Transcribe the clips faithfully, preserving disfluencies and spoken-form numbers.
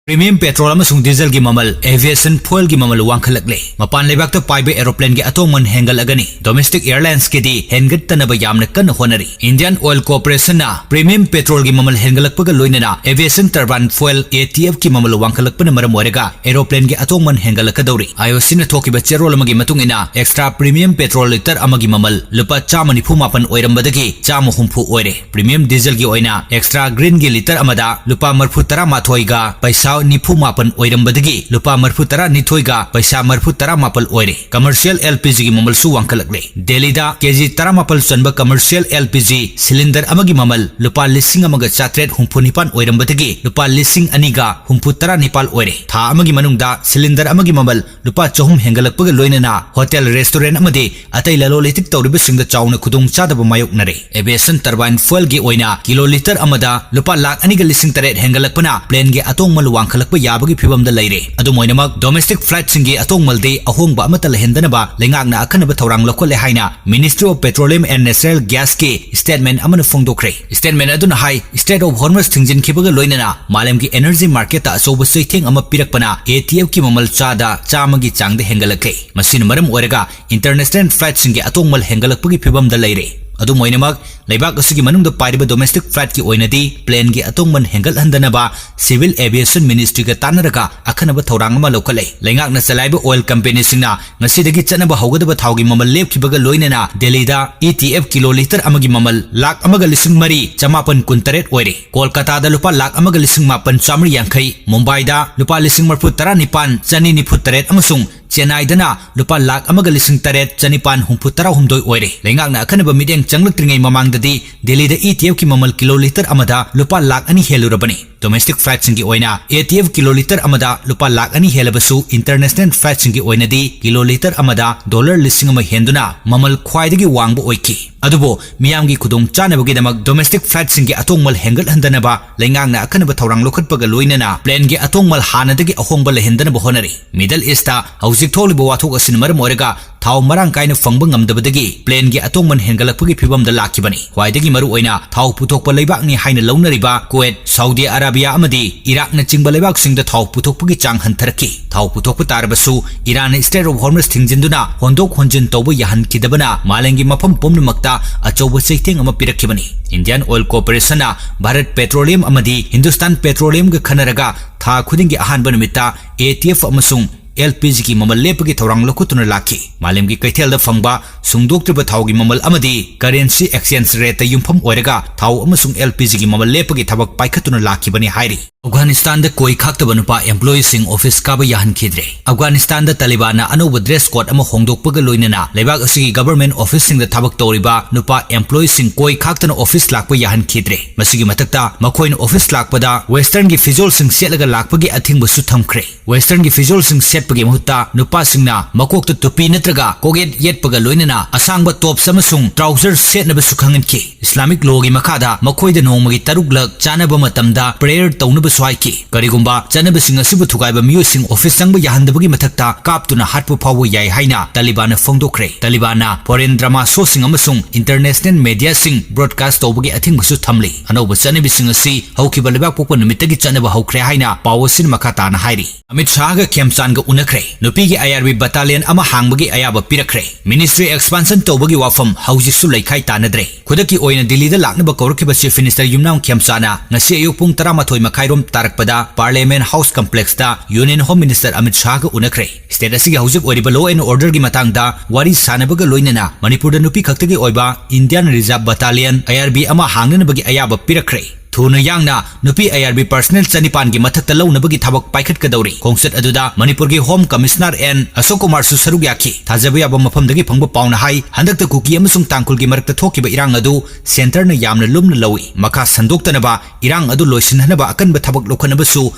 Premium petrol ꯑꯃꯁꯨꯡ dieselꯒꯤ ꯃꯃꯜ, aviation fuelꯒꯤ ꯃꯃꯜ ꯋꯥꯡꯈꯠꯂꯛꯂꯦ꯫ ꯃꯄꯥꯟ ꯂꯩꯕꯥꯛꯇ ꯄꯥꯏꯕ aeroplaneꯒꯤ ꯑꯇꯣꯡ ꯃꯃꯜ ꯍꯦꯟꯒꯠꯂꯒꯅꯤ꯫ Domestic airlinesꯀꯤꯗꯤ ꯍꯦꯟꯒꯠꯇꯅꯕ ꯌꯥꯝꯅ ꯀꯟꯅ ꯍꯣꯠꯅꯔꯤ꯫ Indian Oil Corporationꯅ premium petrolꯒꯤ ꯃꯃꯜ ꯍꯦꯟꯒꯠꯂꯛꯄꯒ ꯂꯣꯏꯅꯅ aviation turbine fuel, ATFꯀꯤ ꯃꯃꯜ ꯋꯥꯡꯈꯠꯂꯛꯄꯅ ꯃꯔꯝ ꯑꯣꯏꯔꯒ aeroplaneꯒꯤ ꯑꯇꯣꯡ ꯃꯃꯜ ꯍꯦꯟꯒꯠꯂꯛꯀꯗꯧꯔꯤ꯫ IOCꯅ ꯊꯣꯛꯈꯤꯕ ꯆꯦꯔꯣꯜ ꯑꯃꯒꯤ ꯃꯇꯨꯡ ꯏꯟꯅ, extra premium petrol litre ꯑꯃꯒꯤ ꯃꯃꯜ ꯂꯨꯄꯥ ꯆꯥꯝꯃ ꯅꯤꯐꯨ ꯃꯥꯄꯟ ꯑꯣꯏꯔꯝꯕꯗꯒꯤ ꯆꯥꯝꯃ ꯍꯨꯝꯐꯨ ꯑꯣꯏꯔꯦ꯫ Premium dieselꯒꯤ ꯑꯣꯏꯅ extra greenꯒꯤ litre ꯑꯃꯗ ꯂꯨꯄꯥ ꯃꯔꯤꯐꯨ ꯇꯔꯥ ꯃꯥꯊꯣꯏꯒ ꯄꯩꯁꯥ ꯅꯤꯐꯨ ꯃꯥꯄꯟ ꯑꯣꯏꯔꯝꯕꯗꯒꯤ ꯂꯨꯄꯥ ꯃꯔꯤꯐꯨ ꯇꯔꯥ ꯅꯤꯊꯣꯏꯒ ꯄꯩꯁꯥ ꯃꯔꯤꯐꯨ ꯇꯔꯥ ꯃꯥꯄꯟ ꯑꯣꯏꯔꯦ꯫ Commercial LPGꯒꯤ ꯃꯃꯜꯁꯨ ꯋꯥꯡꯈꯠꯂꯛꯂꯦ꯫ ꯗꯦꯜꯂꯤꯗ KG ꯇꯔꯥꯃꯥꯄꯟ ꯆꯟꯕ commercial LPG cylinder ꯑꯃꯒꯤ ꯃꯃꯜ ꯂꯨꯄꯥ ꯂꯤꯁꯤꯡ ꯑꯃꯒ ꯆꯥꯇ꯭ꯔꯦꯠ ꯍꯨꯝꯐꯨ ꯅꯤꯄꯥꯟ ꯑꯣꯏꯔꯝꯕꯗꯒꯤ ꯂꯨꯄꯥ ꯂꯤꯁꯤꯡ ꯑꯅꯤꯒ ꯍꯨꯝꯐꯨ ꯇꯔꯥ ꯅꯤꯄꯥꯟ ꯑꯣꯏꯔꯦ꯫ ꯊꯥ ꯑꯃꯒꯤ ꯃꯅꯨꯡꯗ cylinder ꯑꯃꯒꯤ ꯃꯃꯜ ꯂꯨꯄꯥ ꯆꯍꯨꯝ ꯍꯦꯟꯒꯠꯂꯛꯄꯒ ꯂꯣꯏꯅꯅ hotel, restaurant ꯑꯃꯗꯤ ꯑꯇꯩ ꯂꯂꯣꯟ ꯏꯇꯤꯛ ꯇꯧꯔꯤꯕꯁꯤꯡꯗ ꯆꯥꯎꯅ ꯈꯨꯗꯣꯡꯆꯥꯗꯕ ꯃꯥꯌꯣꯛꯅꯔꯦ꯫ Aviation turbine fuelꯒꯤ ꯑꯣꯏꯅ ꯀꯤꯂꯣ ꯂꯤꯇꯔ ꯑꯃꯗ ꯂꯨꯄꯥ ꯂꯥꯈ ꯑꯅꯤꯒ ꯂꯤꯁꯤꯡ ꯇꯔꯦꯠ ꯍꯦꯟꯒꯠꯂꯛꯄꯅ planeꯒꯤ ꯑꯇꯣꯡ ꯃꯃꯜ ꯋꯥꯡꯈꯠꯂꯛꯄ ꯌꯥꯕꯒꯤ ꯐꯤꯚꯝꯗ ꯂꯩꯔꯦ꯫ ꯑꯗꯨꯝ ꯑꯣꯏꯅꯃꯛ, domestic flightꯁꯤꯡꯒꯤ ꯑꯇꯣꯡ ꯃꯃꯜꯗꯤ ꯑꯍꯣꯡꯕ ꯑꯃꯠꯇ ꯂꯩꯍꯟꯗꯅꯕ ꯂꯩꯉꯥꯛꯅ ꯑꯀꯟꯅꯕ ꯊꯧꯔꯥꯡ ꯂꯧꯈꯠꯂꯦ ꯍꯥꯏꯅ Ministry of Petroleum and Natural Gasꯀꯤ statement ꯑꯃꯅ ꯐꯣꯡꯗꯣꯛꯈ꯭ꯔꯦ꯫ Statement ꯑꯗꯨꯅ ꯍꯥꯏ, Strait of Hormuz ꯊꯤꯡꯖꯤꯟꯈꯤꯕꯒ ꯂꯣꯏꯅꯅ ꯃꯥꯂꯦꯝꯒꯤ energy marketꯇ ꯑꯆꯧꯕ ꯆꯩꯊꯦꯡ ꯑꯃ ꯄꯤꯔꯛꯄꯅ ATFꯀꯤ ꯃꯃꯜ ꯆꯥꯗ ꯆꯥꯝꯃꯒꯤ ꯆꯥꯡꯗ ꯍꯦꯟꯒꯠꯂꯛꯈꯤ꯫ ꯃꯁꯤꯅ ꯃꯔꯝ ꯑꯣꯏꯔꯒ international flightꯁꯤꯡꯒꯤ ꯑꯇꯣꯡ ꯃꯃꯜ ꯍꯦꯟꯒꯠꯂꯛꯄꯒꯤ ꯐꯤꯚꯝꯗ ꯂꯩꯔꯦ꯫ ꯑꯗꯨꯝ ꯑꯣꯏꯅꯃꯛ, ꯂꯩꯕꯥꯛ ꯑꯁꯤꯒꯤ ꯃꯅꯨꯡꯗ ꯄꯥꯏꯔꯤꯕ domestic flightꯀꯤ ꯑꯣꯏꯅꯗꯤ planeꯒꯤ ꯑꯇꯣꯡ ꯃꯃꯜ ꯍꯦꯟꯒꯠꯍꯟꯗꯅꯕ Civil Aviation Ministryꯒ ꯇꯥꯟꯅꯔꯒ ꯑꯈꯟꯅꯕ ꯊꯧꯔꯥꯡ ꯑꯃ ꯂꯧꯈꯠꯂꯦ꯫ ꯂꯩꯉꯥꯛꯅ ꯆꯂꯥꯏꯕ oil companyꯁꯤꯡꯅ ꯉꯁꯤꯗꯒꯤ ꯆꯠꯅꯕ ꯍꯧꯒꯗꯕ ꯊꯥꯎꯒꯤ ꯃꯃꯜ ꯂꯦꯞꯈꯤꯕꯒ ꯂꯣꯏꯅꯅ ꯗꯦꯜꯂꯤꯗ ETF ꯀꯤꯂꯣ ꯂꯤꯇꯔ ꯑꯃꯒꯤ ꯃꯃꯜ ꯂꯥꯈ ꯑꯃꯒ ꯂꯤꯁꯤꯡ ꯃꯔꯤ ꯆꯃꯥꯄꯟ ꯀꯨꯟꯇꯔꯦꯠ ꯑꯣꯏꯔꯦ꯫ ꯀꯣꯜꯀꯥꯇꯥꯗ ꯂꯨꯄꯥ ꯂꯥꯈ ꯑꯃꯒ ꯂꯤꯁꯤꯡ ꯃꯥꯄꯟ ꯆꯥꯃꯔꯤ ꯌꯥꯡꯈꯩ, ꯃꯨꯝꯕꯥꯏꯗ ꯂꯨꯄꯥ ꯂꯤꯁꯤꯡ ꯃꯔꯤꯐꯨ ꯇꯔꯥ ꯅꯤꯄꯥꯟ ꯆꯅꯤ ꯅꯤꯐꯨ ꯇꯔꯦꯠ ꯑꯃꯁꯨꯡ ꯆꯦꯟꯅꯥꯏꯗꯅ ꯂꯨꯄꯥ ꯂꯥꯈ ꯑꯃꯒ ꯂꯤꯁꯤꯡ ꯇꯔꯦꯠ ꯆꯅꯤꯄꯥꯟ ꯍꯨꯝꯐꯨ ꯇꯔꯥꯍꯨꯝꯗꯣꯏ ꯑꯣꯏꯔꯦ꯫ ꯂꯩꯉꯥꯛꯅ ꯑꯈꯟꯅꯕ ꯃꯤꯠꯌꯦꯡ ꯆꯪꯂꯛꯇ꯭ꯔꯤꯉꯩ ꯃꯃꯥꯡꯗꯗꯤ ꯗꯦꯜꯂꯤꯗ ETFꯀꯤ ꯃꯃꯜ ꯀꯤꯂꯣ ꯂꯤꯇꯔ ꯑꯃꯗ ꯂꯨꯄꯥ ꯂꯥꯈ ꯑꯅꯤ ꯍꯦꯜꯂꯨꯔꯕꯅꯤ꯫ Domestic flightꯁꯤꯡꯒꯤ ꯑꯣꯏꯅ ETF ꯀꯤꯂꯣ ꯂꯤꯇꯔ ꯑꯃꯗ ꯂꯨꯄꯥ ꯂꯥꯈ ꯑꯅꯤ ꯍꯦꯜꯂꯕꯁꯨ, international flightꯁꯤꯡꯒꯤ ꯑꯣꯏꯅꯗꯤ ꯀꯤꯂꯣ ꯂꯤꯇꯔ ꯑꯃꯗ dollar ꯂꯤꯁꯤꯡ ꯑꯃ ꯍꯦꯟꯗꯨꯅ ꯃꯃꯜ ꯈ꯭ꯋꯥꯏꯗꯒꯤ ꯋꯥꯡꯕ ꯑꯣꯏꯈꯤ꯫ ꯑꯗꯨꯕꯨ ꯃꯤꯌꯥꯝꯒꯤ ꯈꯨꯗꯣꯡꯆꯥꯅꯕꯒꯤꯗꯃꯛ domestic flightꯁꯤꯡꯒꯤ ꯑꯇꯣꯡ ꯃꯃꯜ ꯍꯦꯟꯒꯠꯍꯟꯗꯅꯕ ꯂꯩꯉꯥꯛꯅ ꯑꯀꯟꯅꯕ ꯊꯧꯔꯥꯡ ꯂꯧꯈꯠꯄꯒ ꯂꯣꯏꯅꯅ planeꯒꯤ ꯑꯇꯣꯡ ꯃꯃꯜ ꯍꯥꯟꯅꯗꯒꯤ ꯑꯍꯣꯡꯕ ꯂꯩꯍꯟꯗꯅꯕ ꯍꯣꯠꯅꯔꯤ꯫ Middle Eastꯇ ꯍꯧꯖꯤꯛ ꯊꯣꯛꯂꯤꯕ ꯋꯥꯊꯣꯛ ꯑꯁꯤꯅ ꯃꯔꯝ ꯑꯣꯏꯔꯒ ꯊꯥꯎ ꯃꯔꯥꯡ ꯀꯥꯏꯅ ꯐꯪꯕ ꯉꯝꯗꯕꯗꯒꯤ planeꯒꯤ ꯑꯇꯣꯡꯃꯟ ꯍꯦꯟꯒꯠꯂꯛꯄꯒꯤ ꯐꯤꯚꯝꯗ ꯂꯥꯛꯈꯤꯕꯅꯤ꯫ ꯈ꯭ꯋꯥꯏꯗꯒꯤ ꯃꯔꯨꯑꯣꯏꯅ ꯊꯥꯎ ꯄꯨꯊꯣꯛꯄ ꯂꯩꯕꯥꯛꯅꯤ ꯍꯥꯏꯅ ꯂꯧꯅꯔꯤꯕ ꯀꯨꯋꯦꯠ, ꯁꯥꯎꯗꯤ ꯑꯔꯥꯕꯤꯌꯥ ꯑꯃꯗꯤ ꯏꯔꯥꯛꯅꯆꯤꯡꯕ ꯂꯩꯕꯥꯛꯁꯤꯡꯗ ꯊꯥꯎ ꯄꯨꯊꯣꯛꯄꯒꯤ ꯆꯥꯡ ꯍꯟꯊꯔꯛꯈꯤ꯫ ꯊꯥꯎ ꯄꯨꯊꯣꯛꯄ ꯇꯥꯔꯕꯁꯨ ꯏꯔꯥꯟꯅ Strait of Hormuz ꯊꯤꯡꯖꯤꯟꯗꯨꯅ ꯍꯣꯟꯗꯣꯛ ꯍꯣꯟꯖꯤꯟ ꯇꯧꯕ ꯌꯥꯍꯟꯈꯤꯗꯕꯅ ꯃꯥꯂꯦꯝꯒꯤ ꯃꯐꯝ ꯄꯨꯝꯅꯃꯛꯇ ꯑꯆꯧꯕ ꯆꯩꯊꯦꯡ ꯑꯃ ꯄꯤꯔꯛꯈꯤꯕꯅꯤ꯫ Indian Oil Corporationꯅ Bharat Petroleum ꯑꯃꯗꯤ Hindustan Petroleumꯒ ꯈꯟꯅꯔꯒ ꯊꯥ ꯈꯨꯗꯤꯡꯒꯤ ꯑꯍꯥꯟꯕ ꯅꯨꯃꯤꯠꯇ ATF ꯑꯃꯁꯨꯡ LPGꯒꯤ ꯃꯃꯜ ꯂꯦꯞꯄꯒꯤ ꯊꯧꯔꯥꯡ ꯂꯧꯈꯠꯇꯨꯅ ꯂꯥꯛꯈꯤ꯫ ꯃꯥꯂꯦꯝꯒꯤ ꯀꯩꯊꯦꯜꯗ ꯐꯪꯕ ꯁꯨꯡꯗꯣꯛꯇ꯭ꯔꯤꯕ ꯊꯥꯎꯒꯤ ꯃꯃꯜ ꯑꯃꯗꯤ currency exchange rateꯇ ꯌꯨꯝꯐꯝ ꯑꯣꯏꯔꯒ ꯊꯥꯎ ꯑꯃꯁꯨꯡ LPGꯒꯤ ꯃꯃꯜ ꯂꯦꯞꯄꯒꯤ ꯊꯕꯛ ꯄꯥꯏꯈꯠꯇꯨꯅ ꯂꯥꯛꯈꯤꯕꯅꯤ ꯍꯥꯏꯔꯤ꯫ ꯑꯐꯒꯥꯅꯤꯁꯇꯥꯟꯗ ꯀꯣꯏ ꯈꯥꯛꯇꯕ ꯅꯨꯄꯥ employeeꯁꯤꯡ office ꯀꯥꯕ ꯌꯥꯍꯟꯈꯤꯗ꯭ꯔꯦ꯫ ꯑꯐꯒꯥꯅꯤꯁꯇꯥꯟꯗ ꯇꯥꯂꯤꯕꯥꯟꯅ ꯑꯅꯧꯕ dress code ꯑꯃ ꯍꯣꯡꯗꯣꯛꯄꯒ ꯂꯣꯏꯅꯅ ꯂꯩꯕꯥꯛ ꯑꯁꯤꯒꯤ government officeꯁꯤꯡꯗ ꯊꯕꯛ ꯇꯧꯔꯤꯕ ꯅꯨꯄꯥ employeeꯁꯤꯡ ꯀꯣꯏ ꯈꯥꯛꯇꯅ office ꯂꯥꯛꯄ ꯌꯥꯍꯟꯈꯤꯗ꯭ꯔꯦ꯫ ꯃꯁꯤꯒꯤ ꯃꯊꯛꯇ ꯃꯈꯣꯏꯅ office ꯂꯥꯛꯄꯗ westernꯒꯤ ꯐꯤꯖꯣꯜꯁꯤꯡ ꯁꯦꯠꯂꯒ ꯂꯥꯛꯄꯒꯤ ꯑꯊꯤꯡꯕꯁꯨ ꯊꯝꯈ꯭ꯔꯦ꯫ Westernꯒꯤ ꯐꯤꯖꯣꯜꯁꯤꯡ ꯁꯦꯠꯄꯒꯤ ꯃꯍꯨꯠꯇ ꯅꯨꯄꯥꯁꯤꯡꯅ ꯃꯀꯣꯛꯇ ꯇꯨꯄꯤ ꯅꯠꯇ꯭ꯔꯒ ꯀꯣꯛꯌꯦꯠ ꯌꯦꯠꯄꯒ ꯂꯣꯏꯅꯅ ꯑꯁꯥꯡꯕ tops ꯑꯃꯁꯨꯡ trousers ꯁꯦꯠꯅꯕꯁꯨ ꯈꯪꯍꯟꯈꯤ꯫ Islamic lawꯒꯤ ꯃꯈꯥꯗ ꯃꯈꯣꯏꯗ ꯅꯣꯡꯃꯒꯤ ꯇꯔꯨꯛꯂꯛ ꯆꯥꯅꯕ ꯃꯇꯝꯗ prayer ꯇꯧꯅꯕꯁꯨ ꯍꯥꯏꯈꯤ꯫ ꯀꯔꯤꯒꯨꯝꯕ ꯆꯠꯅꯕꯁꯤꯡ ꯑꯁꯤꯕꯨ ꯊꯨꯒꯥꯏꯕ ꯃꯤꯑꯣꯏꯁꯤꯡ office ꯆꯪꯕ ꯌꯥꯍꯟꯗꯕꯒꯤ ꯃꯊꯛꯇ ꯀꯥꯞꯇꯨꯅ ꯍꯥꯠꯄ ꯐꯥꯎꯕ ꯌꯥꯏ ꯍꯥꯏꯅ ꯇꯥꯂꯤꯕꯥꯟꯅ ꯐꯣꯡꯗꯣꯛꯈ꯭ꯔꯦ꯫ ꯇꯥꯂꯤꯕꯥꯟꯅ foreign drama showꯁꯤꯡ ꯑꯃꯁꯨꯡ international mediaꯁꯤꯡ broadcast ꯇꯧꯕꯒꯤ ꯑꯊꯤꯡꯕꯁꯨ ꯊꯝꯂꯤ꯫ ꯑꯅꯧꯕ ꯆꯠꯅꯕꯤꯁꯤꯡ ꯑꯁꯤ ꯍꯧꯈꯤꯕ ꯂꯩꯕꯥꯛꯄꯣꯛꯄ ꯅꯨꯃꯤꯠꯇꯒꯤ ꯆꯠꯅꯕ ꯍꯧꯈ꯭ꯔꯦ ꯍꯥꯏꯅ ꯄꯥꯎ ꯑꯁꯤꯅ ꯃꯈꯥ ꯇꯥꯅ ꯍꯥꯏꯔꯤ꯫ ꯑꯃꯤꯠ ꯁꯥꯍꯒ ꯈꯦꯝꯆꯥꯟꯒ ꯎꯅꯈ꯭ꯔꯦ꯫ ꯅꯨꯄꯤꯒꯤ IRB battalion ꯑꯃ ꯍꯥꯡꯕꯒꯤ ꯑꯌꯥꯕ ꯄꯤꯔꯛꯈ꯭ꯔꯦ꯫ Ministry expansion ꯇꯧꯕꯒꯤ ꯋꯥꯐꯝ ꯍꯧꯖꯤꯛꯁꯨ ꯂꯩꯈꯥꯏ ꯇꯥꯅꯗ꯭ꯔꯦ꯫ ꯈꯨꯗꯛꯀꯤ ꯑꯣꯏꯅ ꯗꯤꯜꯂꯤꯗ ꯂꯥꯛꯅꯕ ꯀꯧꯔꯛꯈꯤꯕ Chief Minister ꯌꯨꯝꯅꯥꯝ ꯈꯦꯝꯆꯥꯟꯅ ꯉꯁꯤ ꯑꯌꯨꯛ ꯄꯨꯡ ꯇꯔꯥꯃꯥꯊꯣꯏ ꯃꯈꯥꯏꯔꯣꯝ ꯇꯥꯔꯛꯄꯗ Parliament House complexꯇ Union Home Minister Amit ꯁꯥꯍꯒ ꯎꯅꯈ꯭ꯔꯦ꯫ State ꯑꯁꯤꯒꯤ ꯍꯧꯖꯤꯛ ꯑꯣꯏꯔꯤꯕ law and orderꯒꯤ ꯃꯇꯥꯡꯗ ꯋꯥꯔꯤ ꯁꯥꯅꯕꯒ ꯂꯣꯏꯅꯅ ꯃꯅꯤꯄꯨꯔꯗ ꯅꯨꯄꯤ ꯈꯛꯇꯒꯤ ꯑꯣꯏꯕ Indian Reserve Battalion, IRB ꯑꯃ ꯍꯥꯡꯅꯅꯕꯒꯤ ꯑꯌꯥꯕ ꯄꯤꯔꯛꯈ꯭ꯔꯦ꯫ ꯊꯨꯅ ꯌꯥꯡꯅ ꯅꯨꯄꯤ IRB personnel ꯆꯅꯤꯄꯥꯟꯒꯤ ꯃꯊꯛꯇ ꯂꯧꯅꯕꯒꯤ ꯊꯕꯛ ꯄꯥꯏꯈꯠꯀꯗꯧꯔꯤ꯫ ꯈꯣꯡꯆꯠ ꯑꯗꯨꯗ ꯃꯅꯤꯄꯨꯔꯒꯤ Home Commissioner ꯑꯦꯟ ꯑꯁꯣꯛ ꯀꯨꯃꯥꯔꯁꯨ ꯁꯔꯨꯛ ꯌꯥꯈꯤ꯫ ꯊꯥꯖꯕ ꯌꯥꯕ ꯃꯐꯝꯗꯒꯤ ꯐꯪꯕ ꯄꯥꯎꯅ ꯍꯥꯏ, ꯍꯟꯗꯛꯇ ꯀꯨꯀꯤ ꯑꯃꯁꯨꯡ ꯇꯥꯡꯈꯨꯜꯒꯤ ꯃꯔꯛꯇ ꯊꯣꯛꯈꯤꯕ ꯏꯔꯥꯡ ꯑꯗꯨ centreꯅ ꯌꯥꯝꯅ ꯂꯨꯝꯅ ꯂꯧꯏ꯫ ꯃꯈꯥ ꯁꯟꯗꯣꯛꯇꯅꯕ ꯏꯔꯥꯡ ꯑꯗꯨ ꯂꯣꯏꯁꯤꯟꯅꯅꯕ ꯑꯀꯟꯕ ꯊꯕꯛ ꯂꯧꯈꯠꯅꯕꯁꯨ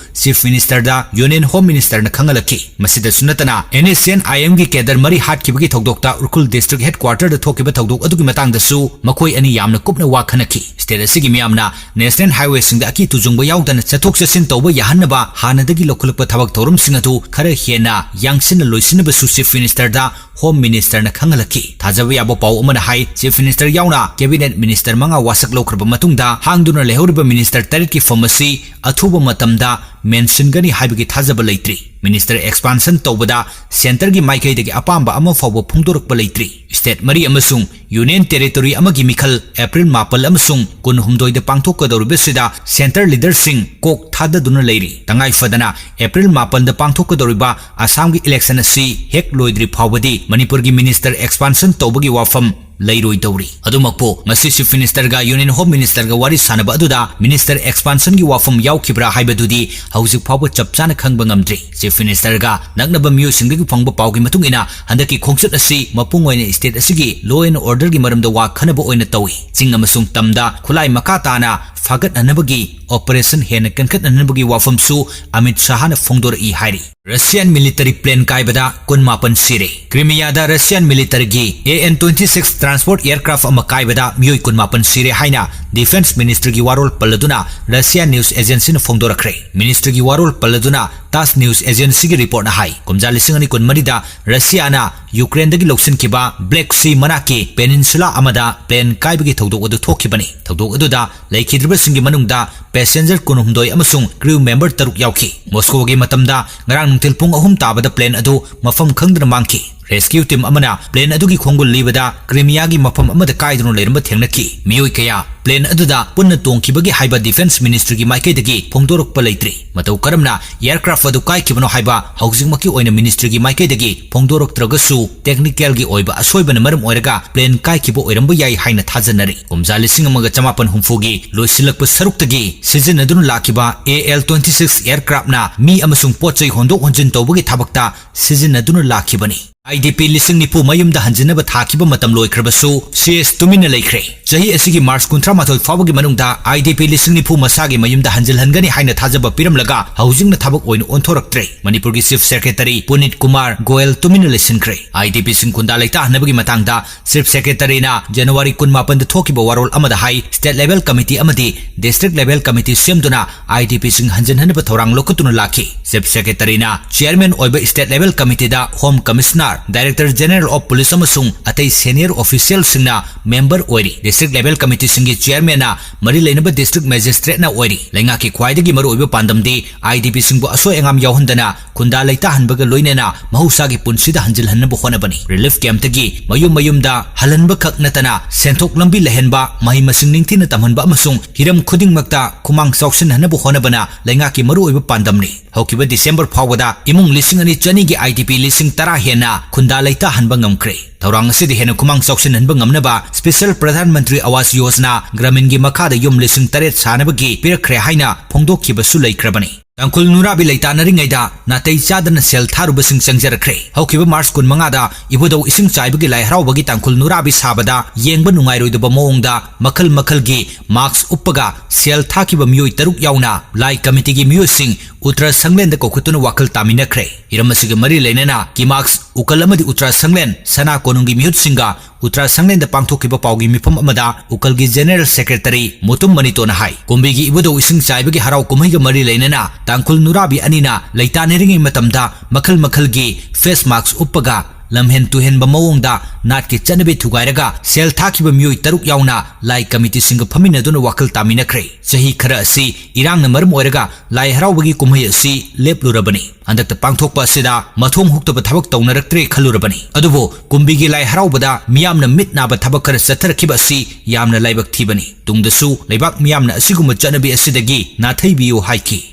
Chief Ministerꯗ Union Home Ministerꯅ ꯈꯪꯍꯜꯂꯛꯈꯤ꯫ ꯃꯁꯤꯗꯁꯨ ꯅꯠꯇꯅ, NSCN-IMꯒꯤ cadre ꯃꯔꯤ ꯍꯥꯠꯈꯤꯕꯒꯤ ꯊꯧꯗꯣꯛꯇ ꯎꯈ꯭ꯔꯨꯜ district headquarterꯗ ꯊꯣꯛꯈꯤꯕ ꯊꯧꯗꯣꯛ ꯑꯗꯨꯒꯤ ꯃꯇꯥꯡꯗꯁꯨ ꯃꯈꯣꯏ ꯑꯅꯤ ꯌꯥꯝꯅ ꯀꯨꯞꯅ ꯋꯥ ꯈꯟꯅꯈꯤ꯫ State ꯑꯁꯤꯒꯤ ꯃꯤꯌꯥꯝꯅ National highwayꯁꯤꯡꯗ ꯑꯀꯤ ꯇꯨꯖꯨꯡꯕ ꯌꯥꯎꯗꯅ ꯆꯠꯊꯣꯛ ꯆꯠꯁꯤꯟ ꯇꯧꯕ ꯌꯥꯍꯟꯅꯕ ꯍꯥꯟꯅꯗꯒꯤ ꯂꯧꯈꯠꯂꯛꯄ ꯊꯕꯛ ꯊꯧꯔꯝꯁꯤꯡ ꯑꯗꯨ ꯈꯔ ꯍꯦꯟꯅ ꯌꯥꯡꯁꯤꯟꯅ ꯂꯣꯏꯁꯤꯟꯅꯕꯁꯨ Chief Ministerꯗ Home Ministerꯅ ꯈꯪꯍꯜꯂꯛꯈꯤ꯫ ꯊꯥꯖꯕ ꯌꯥꯕ ꯄꯥꯎ ꯑꯃꯅ ꯍꯥꯏ, Chief Minister ꯌꯥꯎꯅ Cabinet Minister ꯃꯉꯥ ꯋꯥꯁꯛ ꯂꯧꯈ꯭ꯔꯕ ꯃꯇꯨꯡꯗ ꯍꯥꯡꯗꯨꯅ ꯂꯩꯍꯧꯔꯤꯕ Minister ꯇꯔꯦꯠꯀꯤ ꯐꯝ ꯑꯁꯤ ꯑꯊꯨꯕ ꯃꯇꯝꯗ ꯃꯦꯟꯁꯤꯟꯒꯅꯤ ꯍꯥꯏꯕꯒꯤ ꯊꯥꯖꯕ ꯂꯩꯇ꯭ꯔꯤ꯫ Minister expansion ꯇꯧꯕꯗ centreꯒꯤ ꯃꯥꯏꯀꯩꯗꯒꯤ ꯑꯄꯥꯝꯕ ꯑꯃ ꯐꯥꯎꯕ ꯐꯣꯡꯗꯣꯔꯛꯄ ꯂꯩꯇ꯭ꯔꯤ꯫ State ꯃꯔꯤ ꯑꯃꯁꯨꯡ Union Territory ꯑꯃꯒꯤ ꯃꯤꯈꯜ April ꯃꯥꯄꯜ ꯑꯃꯁꯨꯡ ꯀꯨꯟꯍꯨꯝꯗꯣꯏꯗ ꯄꯥꯡꯊꯣꯛꯀꯗꯧꯔꯤꯕꯁꯤꯗ centre leaderꯁꯤꯡ ꯀꯣꯛ ꯊꯥꯗꯗꯨꯅ ꯂꯩꯔꯤ꯫ ꯇꯉꯥꯏ ꯐꯗꯅ April ꯃꯥꯄꯜꯗ ꯄꯥꯡꯊꯣꯛꯀꯗꯧꯔꯤꯕ ꯑꯁꯥꯝꯒꯤ election ꯑꯁꯤ ꯍꯦꯛ ꯂꯣꯏꯗ꯭ꯔꯤ ꯐꯥꯎꯕꯗꯤ ꯃꯅꯤꯄꯨꯔꯒꯤ Minister expansion ꯇꯧꯕꯒꯤ ꯋꯥꯐꯝ ꯂꯩꯔꯣꯏꯗꯧꯔꯤ꯫ ꯑꯗꯨꯃꯛꯄꯨ ꯃꯁꯤ Chief Ministerꯒ Union Home Ministerꯒ ꯋꯥꯔꯤ ꯁꯥꯟꯅꯕ ꯑꯗꯨꯗ Minister expansionꯒꯤ ꯋꯥꯐꯝ ꯌꯥꯎꯈꯤꯕ꯭ꯔꯥ ꯍꯥꯏꯕꯗꯨꯗꯤ ꯍꯧꯖꯤꯛ ꯐꯥꯎꯕ ꯆꯞ ꯆꯥꯅ ꯈꯪꯕ ꯉꯝꯗ꯭ꯔꯤ꯫ Chief Ministerꯒ ꯅꯛꯅꯕ ꯃꯤꯑꯣꯏꯁꯤꯡꯗꯒꯤ ꯐꯪꯕ ꯄꯥꯎꯒꯤ ꯃꯇꯨꯡ ꯏꯟꯅ, ꯍꯟꯗꯛꯀꯤ ꯈꯣꯡꯆꯠ ꯑꯁꯤ ꯃꯄꯨꯡ ꯑꯣꯏꯅ state ꯑꯁꯤꯒꯤ law and orderꯒꯤ ꯃꯔꯝꯗ ꯋꯥ ꯈꯟꯅꯕ ꯑꯣꯏꯅ ꯇꯧꯏ꯫ ꯆꯤꯡ ꯑꯃꯁꯨꯡ ꯇꯝꯗ ꯈꯨꯠꯂꯥꯏ ꯃꯈꯥ ꯇꯥꯅ ꯐꯥꯒꯠꯅꯅꯕꯒꯤ operation ꯍꯦꯟꯅ ꯀꯟꯈꯠꯅꯅꯕꯒꯤ ꯋꯥꯐꯝꯁꯨ ꯑꯃꯤꯠ ꯁꯥꯍꯅ ꯐꯣꯡꯗꯣꯔꯛꯏ ꯍꯥꯏꯔꯤ꯫ Russian military plane ꯀꯥꯏꯕꯗ ꯀꯨꯟꯃꯥꯄꯟ ꯁꯤꯔꯦ꯫ Crimeaꯗ Russian militaryꯒꯤ AN twenty six transport aircraft ꯑꯃ ꯀꯥꯏꯕꯗ ꯃꯤꯑꯣꯏ ꯀꯨꯟꯃꯥꯄꯟ ꯁꯤꯔꯦ ꯍꯥꯏꯅ Defence Ministryꯒꯤ ꯋꯥꯔꯣꯜ ꯄꯜꯂꯗꯨꯅ Russian news agencyꯅ ꯐꯣꯡꯗꯣꯔꯛꯈ꯭ꯔꯦ꯫ Ministryꯒꯤ ꯋꯥꯔꯣꯜ ꯄꯜꯂꯗꯨꯅ TASS news agencyꯒꯤ reportꯅ ꯍꯥꯏ, ꯀꯨꯝꯖꯥ ꯂꯤꯁꯤꯡ ꯑꯅꯤ ꯀꯨꯟꯃꯔꯤꯗ Russiaꯅ Ukraineꯗꯒꯤ ꯂꯧꯁꯤꯟꯈꯤꯕ Black Sea ꯃꯅꯥꯛꯀꯤ peninsula ꯑꯃꯗ plane ꯀꯥꯏꯕꯒꯤ ꯊꯧꯗꯣꯛ ꯑꯗꯨ ꯊꯣꯛꯈꯤꯕꯅꯤ꯫ ꯊꯧꯗꯣꯛ ꯑꯗꯨꯗ ꯂꯩꯈꯤꯗ꯭ꯔꯕꯁꯤꯡꯒꯤ ꯃꯅꯨꯡꯗ passenger ꯀꯨꯟꯍꯨꯝꯗꯣꯏ ꯑꯃꯁꯨꯡ crew member ꯇꯔꯨꯛ ꯌꯥꯎꯈꯤ꯫ ꯃꯣꯁꯀꯣꯒꯤ ꯃꯇꯝꯗ ꯉꯔꯥꯡ ꯅꯨꯡꯊꯤꯜ ꯄꯨꯡ ꯑꯍꯨꯝ ꯇꯥꯕꯗ plane ꯑꯗꯨ ꯃꯐꯝ ꯈꯪꯗꯅ ꯃꯥꯡꯈꯤ꯫ Rescue team ꯑꯃꯅ plane ꯑꯗꯨꯒꯤ ꯈꯣꯡꯒꯨꯜ ꯂꯤꯕꯗ Crimeaꯒꯤ ꯃꯐꯝ ꯑꯃꯗ ꯀꯥꯏꯗꯨꯅ ꯂꯩꯔꯝꯕ ꯊꯦꯡꯅꯈꯤ꯫ ꯃꯤꯑꯣꯏ ꯀꯌꯥ plane ꯑꯗꯨꯗ ꯄꯨꯟꯅ ꯇꯣꯡꯈꯤꯕꯒꯤ ꯍꯥꯏꯕ Defence Ministryꯒꯤ ꯃꯥꯏꯀꯩꯗꯒꯤ ꯐꯣꯡꯗꯣꯔꯛꯄ ꯂꯩꯇ꯭ꯔꯤ꯫ ꯃꯇꯧ ꯀꯔꯝꯅ aircraft ꯑꯗꯨ ꯀꯥꯏꯈꯤꯕꯅꯣ ꯍꯥꯏꯕ ꯍꯧꯖꯤꯛꯃꯛꯀꯤ ꯑꯣꯏꯅ ministryꯒꯤ ꯃꯥꯏꯀꯩꯗꯒꯤ ꯐꯣꯡꯗꯣꯔꯛꯇ꯭ꯔꯒꯁꯨ, technicalꯒꯤ ꯑꯣꯏꯕ ꯑꯁꯣꯏꯕꯅ ꯃꯔꯝ ꯑꯣꯏꯔꯒ plane ꯀꯥꯏꯈꯤꯕ ꯑꯣꯏꯔꯝꯕ ꯌꯥꯏ ꯍꯥꯏꯅ ꯊꯥꯖꯅꯔꯤ꯫ ꯀꯨꯝꯖꯥ ꯂꯤꯁꯤꯡ ꯑꯃꯒ ꯆꯃꯥꯄꯟ ꯍꯨꯝꯐꯨꯒꯤ ꯂꯣꯏꯁꯤꯜꯂꯛꯄ ꯁꯔꯨꯛꯇꯒꯤ ꯁꯤꯖꯤꯟꯅꯗꯨꯅ ꯂꯥꯛꯈꯤꯕ AL twenty six aircraftꯅ ꯃꯤ ꯑꯃꯁꯨꯡ ꯄꯣꯠ ꯆꯩ ꯍꯣꯟꯗꯣꯛ ꯍꯣꯟꯖꯤꯟ ꯇꯧꯕꯒꯤ ꯊꯕꯛꯇ ꯁꯤꯖꯤꯟꯅꯗꯨꯅ ꯂꯥꯛꯈꯤꯕꯅꯤ꯫ IDP ꯂꯤꯁꯤꯡ ꯅꯤꯐꯨ ꯃꯌꯨꯝꯗ ꯍꯟꯖꯤꯟꯅꯕ ꯊꯥꯈꯤꯕ ꯃꯇꯝ ꯂꯣꯏꯈ꯭ꯔꯕꯁꯨ, ꯁꯤ ꯑꯦꯁ ꯇꯨꯃꯤꯟꯅ ꯂꯩꯈ꯭ꯔꯦ꯫ ꯆꯍꯤ ꯑꯁꯤꯒꯤ ꯃꯥꯔꯆ ꯀꯨꯟꯊ꯭ꯔꯥ ꯃꯥꯊꯣꯏ ꯐꯥꯎꯕꯒꯤ ꯃꯅꯨꯡꯗ IDP ꯂꯤꯁꯤꯡ ꯅꯤꯐꯨ ꯃꯁꯥꯒꯤ ꯃꯌꯨꯝꯗ ꯍꯟꯖꯤꯜꯍꯟꯒꯅꯤ ꯍꯥꯏꯅ ꯊꯥꯖꯕ ꯄꯤꯔꯝꯂꯒ ꯍꯧꯖꯤꯛꯅ ꯊꯕꯛ ꯑꯣꯏꯅ ꯑꯣꯟꯊꯣꯔꯛꯇ꯭ꯔꯦ꯫ ꯃꯅꯤꯄꯨꯔꯒꯤ Chief Secretary ꯄꯨꯅꯤꯠ ꯀꯨꯃꯥꯔ ꯒꯣꯌꯜ ꯇꯨꯃꯤꯟꯅ ꯂꯩꯁꯤꯟꯈ꯭ꯔꯦ꯫ IDPꯁꯤꯡ ꯈꯨꯟꯗꯥ ꯂꯩꯇꯥꯍꯟꯅꯕꯒꯤ ꯃꯇꯥꯡꯗ Chief Secretaryꯅ January ꯀꯨꯟꯃꯥꯄꯟꯗ ꯊꯣꯛꯈꯤꯕ ꯋꯥꯔꯣꯜ ꯑꯃꯗ ꯍꯥꯏ, State Level Committee ꯑꯃꯗꯤ District Level Committee ꯁꯦꯝꯗꯨꯅ IDPꯁꯤꯡ ꯍꯟꯖꯤꯟꯍꯟꯅꯕ ꯊꯧꯔꯥꯡ ꯂꯧꯈꯠꯇꯨꯅ ꯂꯥꯛꯈꯤ꯫ Chief Secretaryꯅ Chairman ꯑꯣꯏꯕ State Level Committeeꯗ Home Commissioner, Director General of Police ꯑꯃꯁꯨꯡ ꯑꯇꯩ senior officialꯁꯤꯡꯅ member ꯑꯣꯏꯔꯤ꯫ District Level Committeeꯁꯤꯡꯒꯤ Chairmanꯅ ꯃꯔꯤ ꯂꯩꯅꯕ District Magistrateꯅ ꯑꯣꯏꯔꯤ꯫ ꯂꯩꯉꯥꯛꯀꯤ ꯈ꯭ꯋꯥꯏꯗꯒꯤ ꯃꯔꯨꯑꯣꯏꯕ ꯄꯥꯟꯗꯝꯗꯤ IDPꯁꯤꯡꯕꯨ ꯑꯁꯣꯏ ꯑꯉꯥꯝ ꯌꯥꯎꯍꯟꯗꯅ ꯈꯨꯟꯗꯥ ꯂꯩꯇꯥꯍꯟꯕꯒ ꯂꯣꯏꯅꯅ ꯃꯍꯧꯁꯥꯒꯤ ꯄꯨꯟꯁꯤꯗ ꯍꯟꯖꯤꯜꯍꯟꯅꯕ ꯍꯣꯠꯅꯕꯅꯤ꯫ Relief campꯇꯒꯤ ꯃꯌꯨꯝ ꯃꯌꯨꯝꯗ ꯍꯜꯍꯟꯕ ꯈꯛ ꯅꯠꯇꯅ ꯁꯦꯟꯊꯣꯛ ꯂꯝꯕꯤ ꯂꯩꯍꯟꯕ, ꯃꯍꯩ ꯃꯁꯤꯡ ꯅꯤꯡꯊꯤꯅ ꯇꯝꯍꯟꯕ ꯑꯃꯁꯨꯡ ꯍꯤꯔꯝ ꯈꯨꯗꯤꯡꯃꯛꯇ ꯈꯨꯃꯥꯡ ꯆꯥꯎꯁꯤꯟꯍꯟꯅꯕ ꯍꯣꯠꯅꯕꯅ ꯂꯩꯉꯥꯛꯀꯤ ꯃꯔꯨꯑꯣꯏꯕ ꯄꯥꯟꯗꯝꯅꯤ꯫ ꯍꯧꯈꯤꯕ December ꯐꯥꯎꯕꯗ ꯏꯃꯨꯡ ꯂꯤꯁꯤꯡ ꯑꯅꯤ ꯆꯅꯤꯒꯤ IDP ꯂꯤꯁꯤꯡ ꯇꯔꯥ ꯍꯦꯟꯅ ꯈꯨꯟꯗꯥ ꯂꯩꯇꯥꯍꯟꯕ ꯉꯝꯈ꯭ꯔꯦ꯫ ꯊꯧꯔꯥꯡ ꯑꯁꯤꯗ ꯍꯦꯟꯅ ꯈꯨꯃꯥꯡ ꯆꯥꯎꯁꯤꯟꯍꯟꯕ ꯉꯝꯅꯕ Special Pradhan Mantri Awas Yojana Graminꯒꯤ ꯃꯈꯥꯗ ꯌꯨꯝ ꯂꯤꯁꯤꯡ ꯇꯔꯦꯠ ꯁꯥꯅꯕꯒꯤ ꯄꯤꯔꯛꯈ꯭ꯔꯦ ꯍꯥꯏꯅ ꯐꯣꯡꯗꯣꯛꯈꯤꯕꯁꯨ ꯂꯩꯈ꯭ꯔꯕꯅꯤ꯫ ꯇꯥꯡꯈꯨꯜ ꯅꯨꯔꯥꯕꯤ ꯂꯩꯇꯥꯅꯔꯤꯉꯩꯗ ꯅꯥꯇꯩ ꯆꯥꯗꯅ ꯁꯦꯜ ꯊꯥꯔꯨꯕꯁꯤꯡ ꯆꯪꯖꯔꯛꯈ꯭ꯔꯦ꯫ ꯍꯧꯈꯤꯕ ꯃꯥꯔꯆ ꯀꯨꯟꯃꯉꯥꯗ ꯏꯕꯨꯙꯧ ꯏꯁꯤꯡ ꯆꯥꯏꯕꯒꯤ ꯂꯥꯏ ꯍꯔꯥꯎꯕꯒꯤ ꯇꯥꯡꯈꯨꯜ ꯅꯨꯔꯥꯕꯤ ꯁꯥꯕꯗ ꯌꯦꯡꯕ ꯅꯨꯡꯉꯥꯏꯔꯣꯏꯗꯕ ꯃꯑꯣꯡꯗ ꯃꯈꯜ ꯃꯈꯜꯒꯤ mask ꯎꯞꯄꯒ ꯁꯦꯜ ꯊꯥꯈꯤꯕ ꯃꯤꯑꯣꯏ ꯇꯔꯨꯛ ꯌꯥꯎꯅ ꯂꯥꯏ committeeꯒꯤ ꯃꯤꯑꯣꯏꯁꯤꯡ ꯎꯇ꯭ꯔ ꯁꯪꯂꯦꯟꯗ ꯀꯧꯈꯠꯇꯨꯅ ꯋꯥꯈꯜ ꯇꯥꯃꯤꯟꯅꯈ꯭ꯔꯦ꯫ ꯍꯤꯔꯝ ꯑꯁꯤꯒ ꯃꯔꯤ ꯂꯩꯅꯅ ꯀꯤꯃꯥꯛꯁ, ꯎꯀꯜ ꯑꯃꯗꯤ ꯎꯇ꯭ꯔ ꯁꯪꯂꯦꯟ ꯁꯅꯥ ꯀꯣꯅꯨꯡꯒꯤ ꯃꯤꯍꯨꯠꯁꯤꯡꯒ ꯎꯇ꯭ꯔ ꯁꯪꯂꯦꯟꯗ ꯄꯥꯡꯊꯣꯛꯈꯤꯕ ꯄꯥꯎꯒꯤ ꯃꯤꯐꯝ ꯑꯃꯗ ꯎꯀꯜꯒꯤ General Secretary ꯃꯨꯇꯨꯝ ꯃꯅꯤꯇꯣꯅ ꯍꯥꯏ, ꯀꯨꯝꯕꯤꯒꯤ ꯏꯕꯨꯙꯧ ꯏꯁꯤꯡ ꯆꯥꯏꯕꯒꯤ ꯍꯔꯥꯎ ꯀꯨꯝꯍꯩꯒ ꯃꯔꯤ ꯂꯩꯅꯅ ꯇꯥꯡꯈꯨꯜ ꯅꯨꯔꯥꯕꯤ ꯑꯅꯤꯅ ꯂꯩꯇꯥꯅꯔꯤꯉꯩ ꯃꯇꯝꯗ ꯃꯈꯜ ꯃꯈꯜꯒꯤ face mask ꯎꯞꯄꯒ ꯂꯝꯍꯦꯟ ꯇꯨꯍꯦꯟꯕ ꯃꯑꯣꯡꯗ ꯅꯥꯠꯀꯤ ꯆꯠꯅꯕꯤ ꯊꯨꯒꯥꯏꯔꯒ ꯁꯦꯜ ꯊꯥꯈꯤꯕ ꯃꯤꯑꯣꯏ ꯇꯔꯨꯛ ꯌꯥꯎꯅ ꯂꯥꯏ committeeꯁꯤꯡꯒ ꯐꯝꯃꯤꯟꯅꯗꯨꯅ ꯋꯥꯈꯜ ꯇꯥꯃꯤꯟꯅꯈ꯭ꯔꯦ꯫ ꯆꯍꯤ ꯈꯔ ꯑꯁꯤ ꯏꯔꯥꯡꯅ ꯃꯔꯝ ꯑꯣꯏꯔꯒ ꯂꯥꯏ ꯍꯔꯥꯎꯕꯒꯤ ꯀꯨꯝꯍꯩ ꯑꯁꯤ ꯂꯦꯞꯂꯨꯔꯕꯅꯤ꯫ ꯍꯟꯗꯛꯇ ꯄꯥꯡꯊꯣꯛꯄ ꯑꯁꯤꯗ ꯃꯊꯣꯡ ꯍꯨꯛꯇꯕ ꯊꯕꯛ ꯇꯧꯅꯔꯛꯇ꯭ꯔꯦ ꯈꯜꯂꯨꯔꯕꯅꯤ꯫ ꯑꯗꯨꯕꯨ ꯀꯨꯝꯕꯤꯒꯤ ꯂꯥꯏ ꯍꯔꯥꯎꯕꯗ ꯃꯤꯌꯥꯝꯅ ꯃꯤꯠ ꯅꯥꯕ ꯊꯕꯛ ꯈꯔ ꯆꯠꯊꯔꯛꯈꯤꯕ ꯑꯁꯤ ꯌꯥꯝꯅ ꯂꯥꯏꯕꯛ ꯊꯤꯕꯅꯤ꯫ ꯇꯨꯡꯗꯁꯨ ꯂꯩꯕꯥꯛ ꯃꯤꯌꯥꯝꯅ ꯑꯁꯤꯒꯨꯝꯕ ꯆꯠꯅꯕꯤ ꯑꯁꯤꯗꯒꯤ ꯅꯥꯊꯩꯕꯤꯌꯨ ꯍꯥꯏꯈꯤ꯫